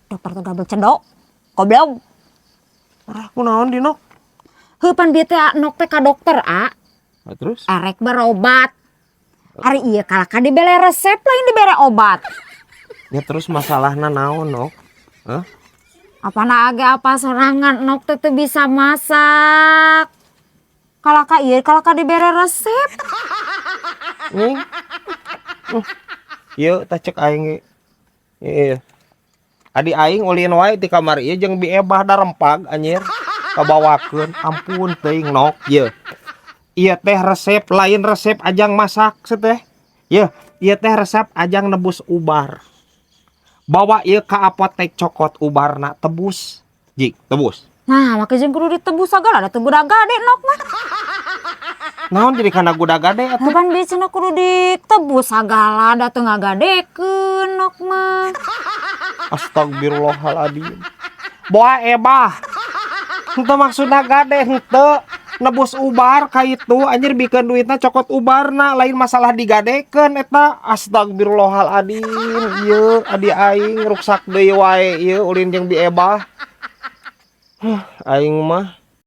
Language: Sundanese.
Dokter teh gabel cendok. Goblok. Ah, kunaon di, Nok? Heuh, pan bieu teh Nok teh ka dokter, A. Nah, terus? Arek berobat. Ari ieu kalah ka dibere resep, lain dibere obat. Ya terus masalahna naon, Nok? Hah? Apa age apa sorangan Nok teh teu bisa masak. Kalah ka ieu kalah ka dibere resep. Nih. Ieu tah cek aing ge. Ieu. Adi aing ulin wae ti kamar ieu jeung Bi Ebah darempag anjir. Kabawakeun, ampun teuing, Nok, ieu. Ieu teh resep, lain resep ajang masak teh. Ieu, ieu teh resep ajang nebus ubar. Bawa ieu ka apotek, cokot ubarna, tebus. Jik, tebus. Nah, make jeung kudu ditebus sagala, da teu gade Nok mah. Naon jadi kana gudagade atuh? Pan bieu cenah kudu ditebus sagala, da teu ngagadekeun Nok mah. Astagfirullahaladzim. Boa Ebah. Henteu maksudna gade henteu, nebus ubar ka itu anjir, bikeun duitna cokot ubarna, lain masalah digadekeun eta. Astagfirullahaladzim, ieu adi aing ruksak deui wae ieu ulin jeung Bi Ebah. Huh, aing mah.